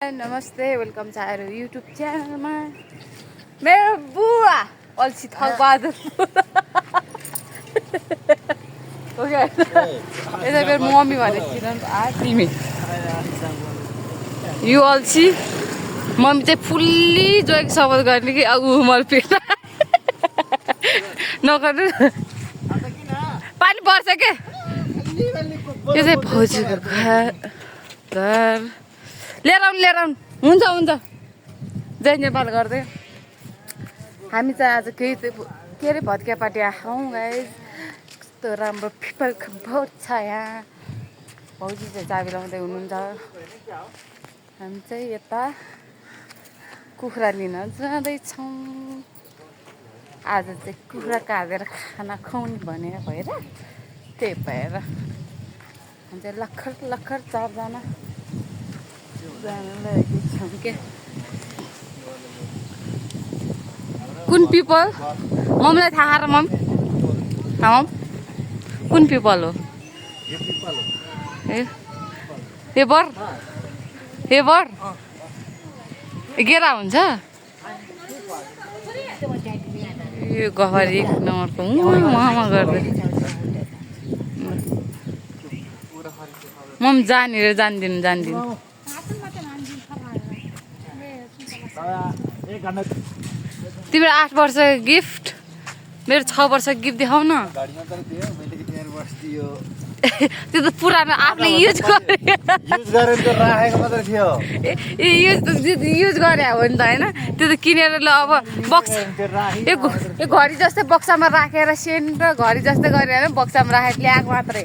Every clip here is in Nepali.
नमस्ते वेलकम छ आएर युट्युब च्यानलमा मेरो बुवा अल्छी थकबहादुर यता मेरो मम्मी भनेको थिएन नि तिमी यो अल्छी मम्मी चाहिँ फुल्ली जोइक सपोर्ट गर्ने कि अब उमर पेट नगर्नु पानी पर्छ के यो चाहिँ भौजीको घर लिएर आउनु हुन्छ जय नेपाल गर्दै हामी चाहिँ आज केही के अरे भत्किया पार्टी आयौँ गाइस कस्तो राम्रो पिपलको बोट छ यहाँ भौजी चाहिँ चाबी लाउँदै हुनुहुन्छ हामी चाहिँ यता कुखुरा लिन जाँदैछौँ आज चाहिँ कुखुरा काटेर खाना खुवाउने भनेर भएर त्यही भएर हामी चाहिँ लखर चारजना के कुन पिपल मम्मीलाई थाहा र मम्मी कुन पिपल हो ए बर गेरा हुन्छ यो गहरी 1 नम्बरको उहाँ गर्दै मम जानेर जान्दिनु तिम्रो 8 वर्ष गिफ्ट मेरो 6 वर्ष गिफ्ट देखाउ न त्यो त पुरानो आफूले युज गरे हो नि त होइन त्यो त किनेर ल अब बक्सा यो घडी जस्तै बक्सामा राखेर सेन्ट र घडी जस्तै गरेर बक्सामा राखेर ल्याएको मात्रै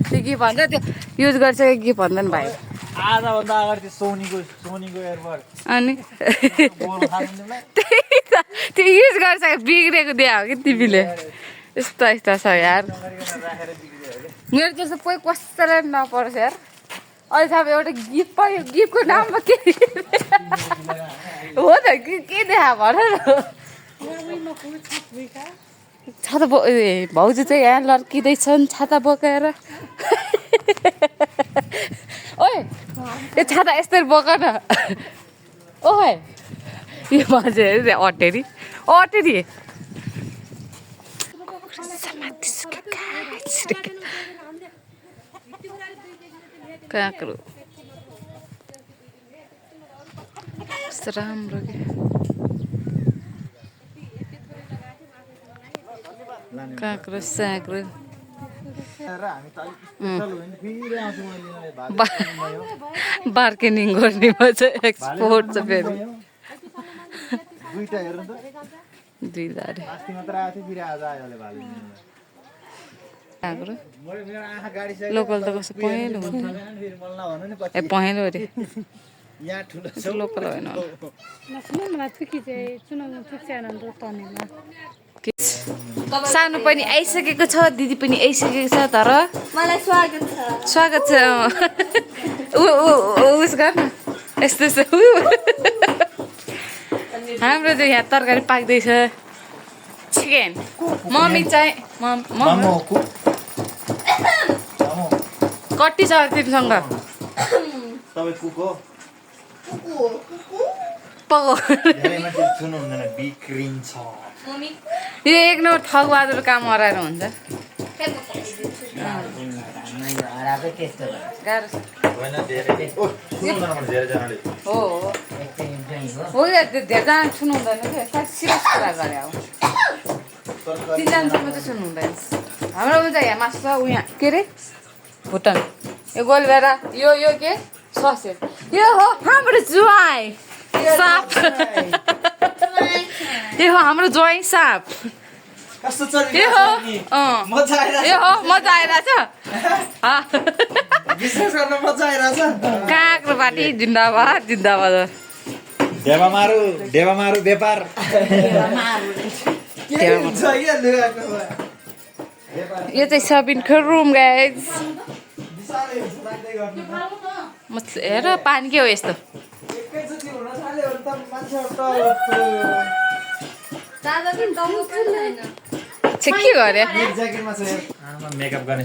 त्यो के भन्छ त्यो युज गर्छ के भन्दैन भाइ आधाभन्दा अगाडि सोनीको एयरबड अनि त्यो युज गर्छ बिग्रेको दिया हो कि तिमीले यस्तो छ यार मेरो त्यस्तो कोही कसैलाई नपरोस् यार अहिले अब एउटा गिफ्ट पायो गिफ्टको नाममा के हो त के देखा भन छाता भाउजू चाहिँ यहाँ लड्किँदैछन् छाता बोकेर ओए यो छाता यस्तै बोक न ओए यो मान्छे अटेरी काँक्रो कस्तो राम्रो के काँक्रो साँक्रो बार्गेनिङ गर्ने चाहिँ एक्सपोर्ट छ फेरि लोकल त कस्तो पहेँलो हुन्छ ए पहेँलो अरे लोकल होइन सानो पनि आइसकेको छ दिदी पनि आइसकेको छ तर मलाई स्वागत छ उस गर्न यस्तो हाम्रो चाहिँ यहाँ तरकारी पाक्दैछ चिकन मम्मी चाहिँ कति छ तिमीसँग यो 1 नम्बर थकबहादुर काम हराएर हुन्छ धेरैजना सुन्नु हुँदैन कि सिरियस कुरा गरे अब 3 जनासम्म चाहिँ सुन्नु हुँदैन हाम्रोमा चाहिँ यहाँ मासु छ उहाँ के अरे भुटान यो गोलभेडा यो के ससेट यो हो हाम्रो ज्वाइँ साप यो हो हाम्रो ज्वाइँ साप यो हो मजा आइरहेछ काँक्रो पार्टी जिन्दाबाद डेबा मारु व्यापार यो चाहिँ सबिनको रुम गाइज हेर पानी के हो यस्तो के गरे मेकअप गर्ने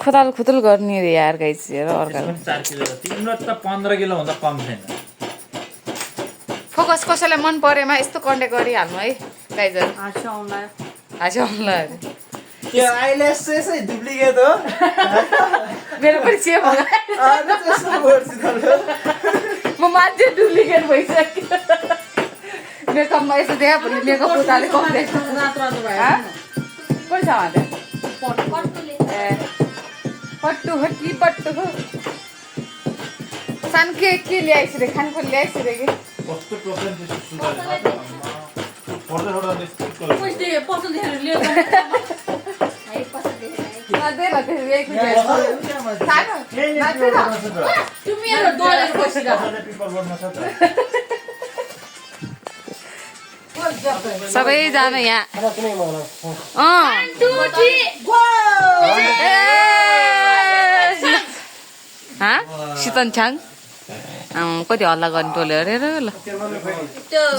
खोताल खुतुल गर्ने रे यार गाइस हेर अर्का 4 किलो तिम्रो त 15 किलो भन्दा कम छैन फोकस कसैलाई मन परेमा यस्तो कन्ट्याक्ट गरिहाल्नु है गाइजहरू हाँस्याउला त्यो आइलेस चाहिँ डुप्लिकेट हो मेरो पनि सेम हो म मान्छे डुप्लिकेट भइसक्यो मेकअपमा यस्तो देखा भोलि मेकअप उताले कम्प्लेक्स कोही छ ए पट्टु हो कि पट्टु हो सानो के ल्याइस् रे खानको ल्याइस् रे कि कस्तो टोकन दिस सुन्दर फोटो सबैजना यहाँ शीतन छाङ कति हल्ला गर्ने टोल्यो अरे ल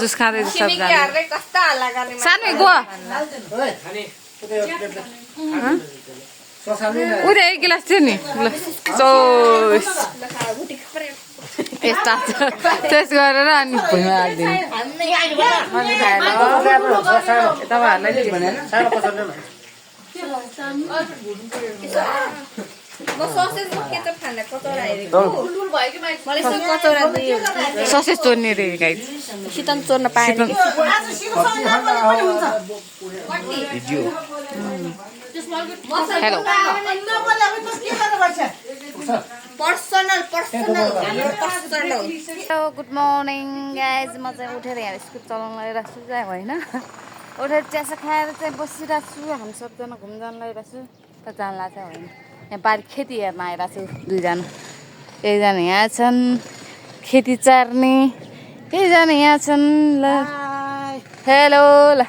जुस खाँदैछ सबजना सानो गो उहिले एक गिलास थियो नि ल यस्ता टेस्ट गरेर अनि भुइँमा हालिदिनु ससेज चोर्ने रे गाइस शीतन चोर्न पाएन हेलो गुड मर्निङ गाइज म चाहिँ उठेर यहाँ स्कुल चलाउन लगाइरहेको छु चाहिँ होइन उठेर चियासा खाएर चाहिँ बसिरहेको छु हामी सबजना घुम्न जानु लगाइरहेको छु त जानला चाहिँ होइन यहाँ बारी खेती हेर्न आइरहेको छु दुईजना एकजना यहाँ छन् खेती चार्ने एकजना यहाँ छन् ल हेलो ल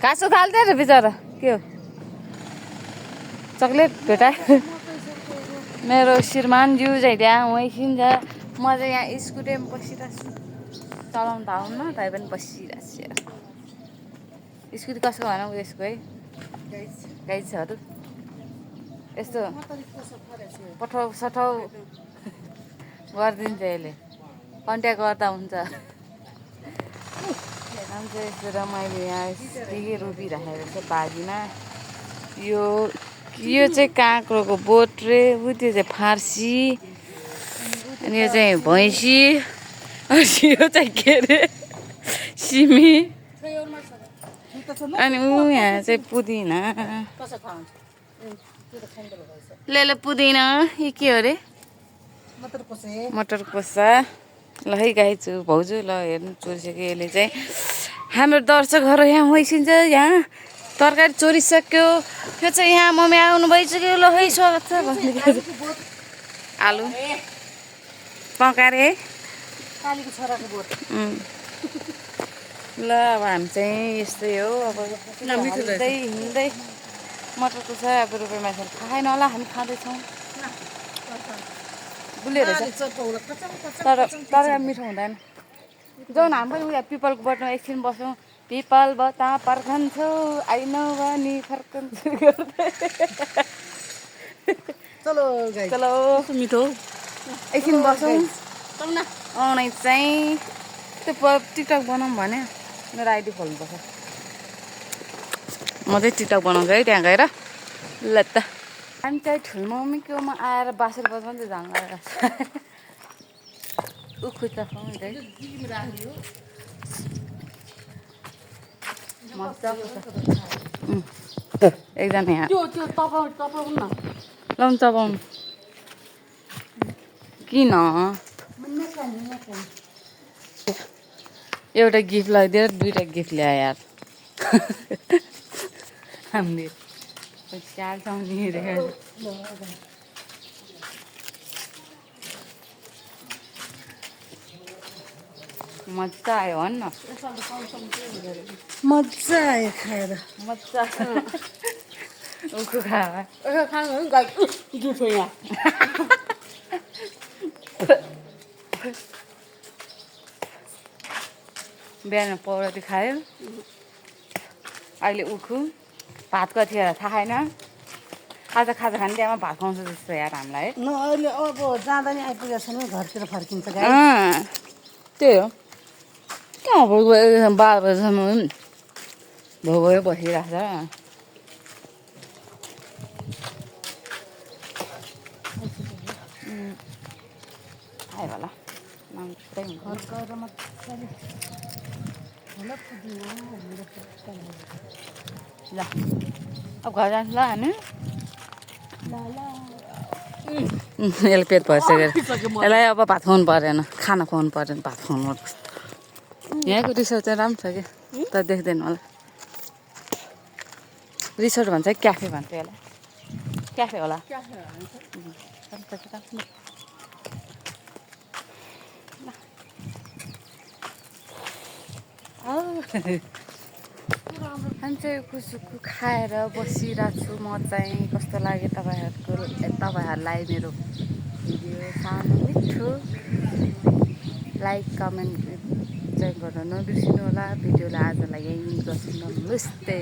घाँसो खाल्थ्यो र बिचरा के हो चक्लेट भेटायो मेरो श्रीमानज्यू चाहिँ त्यहाँ वहीँ छ म चाहिँ यहाँ स्कुटीमा बसिरहेको छु चलाउनु त आउनु तै पनि बसिरहेको छु यार स्कुटी कसको भनौँ यसको है गाइजहरू यस्तो पठाउ सठाउ गरिदिन्छ यसले कन्ट्याक्ट गर्दा हुन्छ चाहिँ यस्तो रमाइलो यहाँ के रोपिराखेको छ बारीमा यो चाहिँ काँक्रोको बोट रे ऊ त्यो चाहिँ फार्सी अनि यो चाहिँ भैँसी अनि यो चाहिँ के अरे सिमी अनि ऊ यहाँ चाहिँ पुदिना ले पुदिना यो के हो अरे मटर कोसा ल है गाइछु भाउजू ल हेर्नु चोरिसक्यो यसले चाहिँ हाम्रो दर्शकहरू यहाँ होइसिन्छ यहाँ तरकारी चोरिसक्यो यो चाहिँ यहाँ मम्मी आउनु भइसक्यो ल है स्वागत छ भन्दै आलु पकाएर है ल अब हामी चाहिँ यस्तै हो अब हिँड्दै हिँड्दै मटरको छ अब रुपियाँमा खाएन होला हामी खाँदैछौँ बुलेर तर तरकारी मिठो हुँदैन जाउँ न हामी पनि उयो पिपलको बोटमा एकछिन बसौँ पिपल बता पर्खन्छौ आइनौ भने फर्कन्छु चलो चलो मिठो एकछिन बसौँ आउने चाहिँ त्यो टिकटक बनाऊँ भने मेरो आइडी खोल्नुपर्छ म चाहिँ टिकटक बनाउँछु है त्यहाँ गएर ल त हामी चाहिँ ठुलमम्मीकोमा आएर बासेर बजाउनु चाहिँ जानु लगाएको छ उखु त एकजना यहाँ ल चपाउनु किन एउटा गिफ्ट लगाइदिएर दुईवटा गिफ्ट ल्यायो यार हामीले मजा आयो भन् न मजा आयो खाएर मजा उखु खाएर बिहान पौडी खायो अहिले उखु भात कतिखेर थाहा छैन आज खाजा खाने टाइममा भात खुवाउँछ जस्तो यार हामीलाई है न अहिले अब जाँदा नि आइपुगेको छैन घरतिर फर्किन्छ गाई त्यही हो कहाँ भयो 12 बजीसम्म भोगो बसिरहेको छ आयो होला पुरै हुन्छ घर गएर मजाले होला पुग्नु ल अब घर जान्छ ल हामी यसले पेट भइसक्यो यसलाई अब भात खुवाउनु परेन खाना खुवाउनु परेन भात खुवाउनु यहाँको रिसोर्ट चाहिँ राम्रो छ कि तर देख्दैन होला रिसोर्ट भन्छ कि क्याफे भन्छ यसलाई क्याफे होला अनि चाहिँ कुसुकु खाएर बसिरहेको छु म चाहिँ कस्तो लाग्यो तपाईँहरूलाई मेरो भिडियो सानो मिठो लाइक कमेन्ट चाहिँ गर्न नबिर्सिनु होला भिडियोलाई आजलाई यहीँ गर्छु नमस्ते